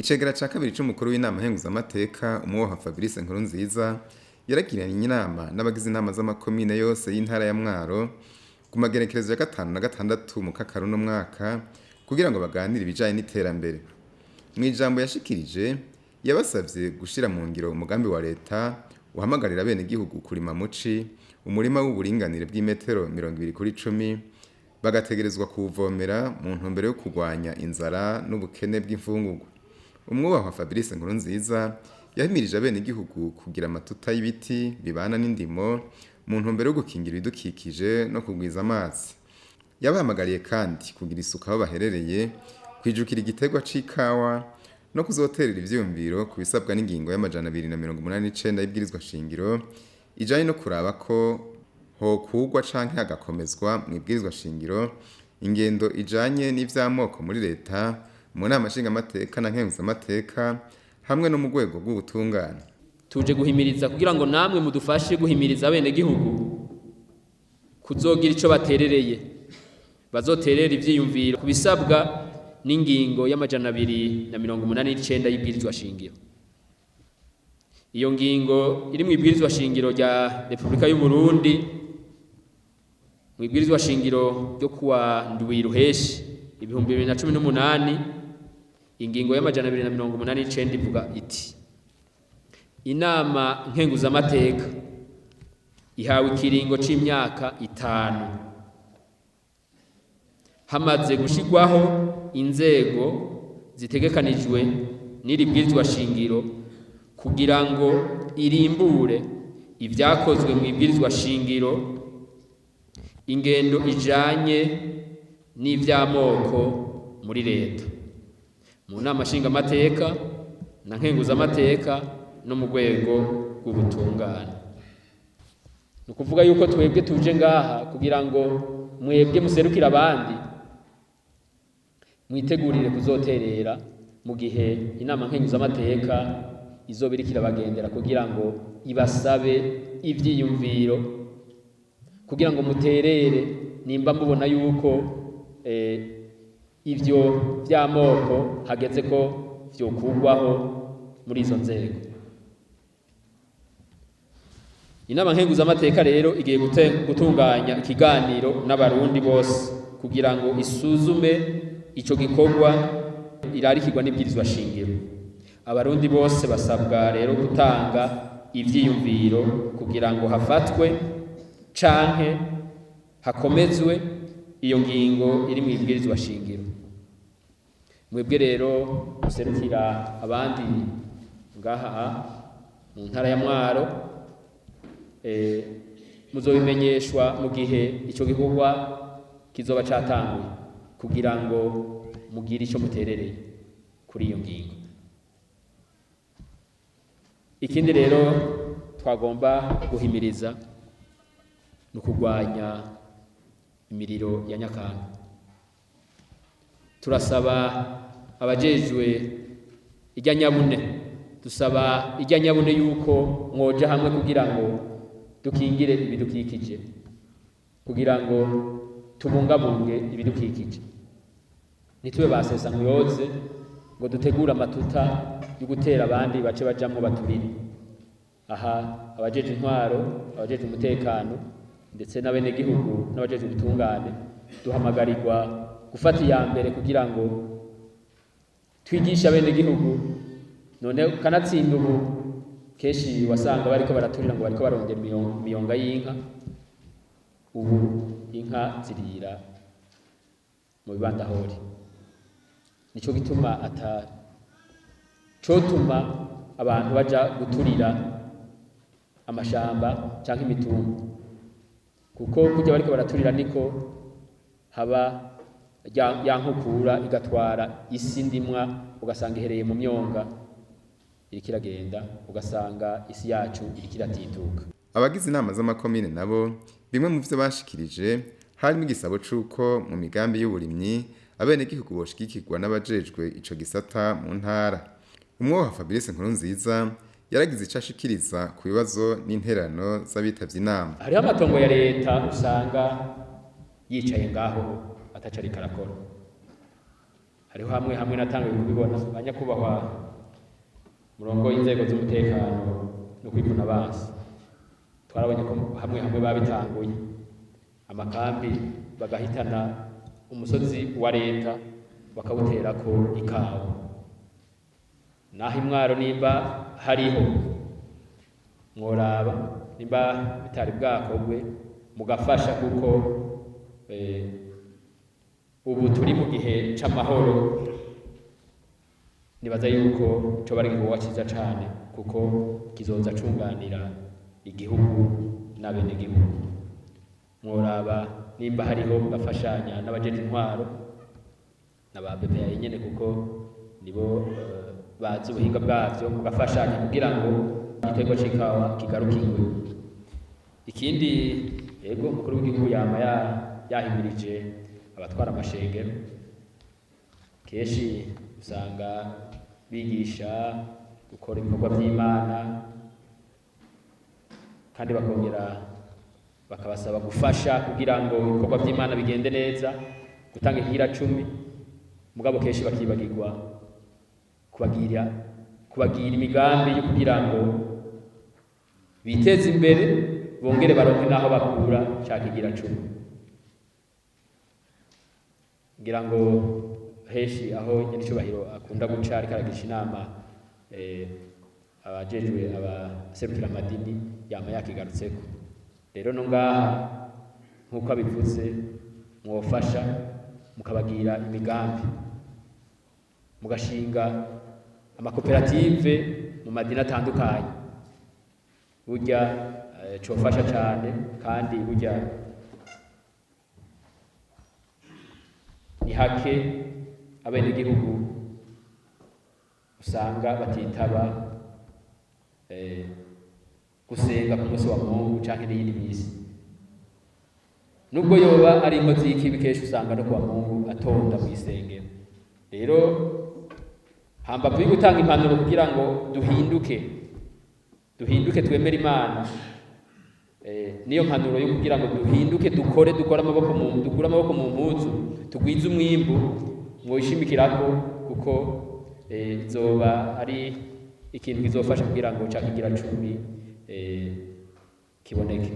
Icegera ca kabiri c'umukuru w'inama nkenguzamateka, umwubahwa Fabrice Nkurunziza, yaragiranye inama n'abagize inama z'amakomine yose y'intara ya Mwaro ku magenekerezo ya 5 na 6 mu kakaro uno mwaka kugira ngo baganire ibijanye n'iterambere. Mw'ijambo yashikirije, yabasavye gushira mu ngiro umugambi wa leta uhamagarira abenegihugu kurima muci umurima w'uburinganire bw'imetero 20 kuri 10, bagategerezwa kuwuvomera mu ntumbero yo kurwanya inzara n'ubukene bw'imfungurwa. Umwubahwa Fabrice Nkurunziza yahimirije abenegihugu kugira amatuta y'ibiti bibana n'indimo mu ntumbero yo gukingira ibidukikije no kugwiza amazi. Yabahamagariye kandi kugira isuku aho baherereye, kwijukira igiterwa c'ikawa no kuzoterera ivyiyumviro ku bisabwa n'ingingo ya 289 y'ibwirizwa shingiro ijanye no kuraba ko hokurwa canke hagakomezwa mw'ibwirizwa shingiro ingendo ijanye n'ivy'amoko muri leta, mu nama nshingamateka na nkenguzamateka hamwe no mu rwego rw'ubutungane. Tuje guhimiriza kugira ngo namwe mudufashe guhimiriza abenegihugu kuzogira ico baterereye, bazoterera ivyiyumviro ku bisabwa n'ingingo ya 289 y'ibwirizwa shingiro. Iyo ngingo iri mu ibwirizwa shingiro rya Repubulika y'u Burundi, mu ibwirizwa shingiro ryo kuwa 7 Ruheshi 2018, ingingo ya 289 ivuga iti: inama nkenguzamateka ihawe ikiringo c'imyaka 5 hamaze gushirwaho inzego zitegekanijwe n'iri bwirizwa shingiro kugira ngo irimbure ivyakozwe mu ibwirizwa shingiro, ingendo ijanye n'ivy'amoko muri leta, mu nama nshingamateka na nkenguzamateka no mu rwego rw'ubutungane. Ni ukuvuga yuko twebwe tuje ngaha kugira ngo mwebwe muserukire abandi, mwitegurire kuzoterera mu gihe inama nkenguzamateka izoba iriko irabagendera kugira ngo ibasabe ivyiyumviro, kugira ngo muterere nimba mubona yuko ivyo vy'amoko hageze ko vyokurwaho muri izo nzego. Inama nkenguzamateka rero igiye gutunganya ikiganiro n'abarundi bose kugira ngo isuzume ico gikorwa irarikirwa n'ibwirizwa shingiro. Abarundi bose basabwa rero gutanga ivyiyumviro kugira ngo hafatwe canke hakomezwe iyo ngingo iri mu ibwirizwa shingiro. Mwebwe rero muserukira abandi ngaha mu ntara ya Mwaro, muzobimenyeshwa mu gihe ico gikorwa kizoba catanguye kugira ngo mugire ico muterereye kuri iyo ngingo. Ikindi rero twagomba guhimiriza ni ukugwanya imiriro ya nyakanga. Turasaba abajejwe irya nyabune, dusaba irya nyabune yuko mwoja hamwe kugira ngo dukingire ibidukikije, kugira ngo tubungabunge ibidukikije. Ntitube basesa nkuyoze ngo dutegure amatuta yo gutera abandi bace bajamwo baturire. Aha abajeje intwaro, abajeje umutekano ndetse n'abenegihugu n'abajeje ubutungane duhamagarirwa gufata iya mbere kugira ngo twigishe abenegihugu. None kanatsinda ubu kenshi wasanga bariko baraturira ngo bariko barondera imiyonga y'inka, ubu inka zirira mu bibandahori. Nico gituma ata cotuma abantu baja guturira amashamba canke imitumba, kuko kurya bariko baraturira niko haba ya nkukura igatwara isi ndimwa, ugasanga ihereye mu myonga iriko iragenda, ugasanga isi yacu iriko iratituka. Abagize inama z'amakomine nabo bimwe mu vyo bashikirije harimo igisabo c'uko mu migambi y'uburimyi abenegihugu boshigikirwa n'abajejwe ico gisata mu ntara. Umwubahwa Fabrice Nkurunziza yaragize ico ashikiriza ku bibazo n'intererano z'abitavye inama. Hariho amatongo ya leta usanga yicaye ngaho ataco ariko arakora. Hariho hamwe hamwe natanguye kubibona, banyakubahwa murongo y'inzego z'umutekano no kwivuna abansi, twarabonye ko hamwe hamwe babitanguye amakambi bagahitana umusozi wa leta bakawuterako ikawa. Naho imwaro nimba hariho mworaba nimba bitari bwakogwe mugafasha, kuko ubu turi mu gihe c'amahoro. Nibaza yuko coba ari igikorwa ciza cane, kuko kizoza cunganira igihugu n'abenegihugu. Mworaba nimba hariho mugafashanya n'abajeje intwaro n'aba BPA nyene, kuko nibo bazi ubuhinga bwavyo, mugafashanya kugira ngo igiterwa c'ikawa kigarukirwe. Ikindi, yego, umukuru w'igihugu yama yahimirije abatwara amashengero. Kenshi usanga bigisha gukora ibikorwa vy'Imana, kandi bakongera bakabasaba gufasha kugira ngo ibikorwa vy'Imana bigende neza, gutanga ikigira cumi, mugabo kenshi bakibagirwa kubagira imigambi yo kugira ngo biteze imbere, bongere baronke n'aho bakura ca kigira cumi. Ngira ngo henshi aho nyenicubahiro akunda guca ariko aragisha inama abajejwe abaserukira amadini, yama yakigarutseko. Rero no ngaha nk'uko abivuze, mwofasha mukabagira imigambi, mugashinga amakoperative mu madini atandukanye. Burya cofasha cane, kandi burya ni hake abenegihugu usanga batitaba gusenga ku munsi wa Mungu canke n'iyindi misi. Nubwo yoba ari inkozi y'ikibi, kenshi usanga no kuwa Mungu atonda mw'isengero. Rero hambavu yo gutanga impanuro kugira ngo duhinduke twemere Imana, niyo mpanuro yo kugira ngo duhinduke, dukore, dukore amaboko mu dukure amaboko mu mpuzu, tugwize umwimbu, mwoyishimikirako, kuko izoba ari ikintu kizofasha kugira ngo ca kigira cumi kiboneke.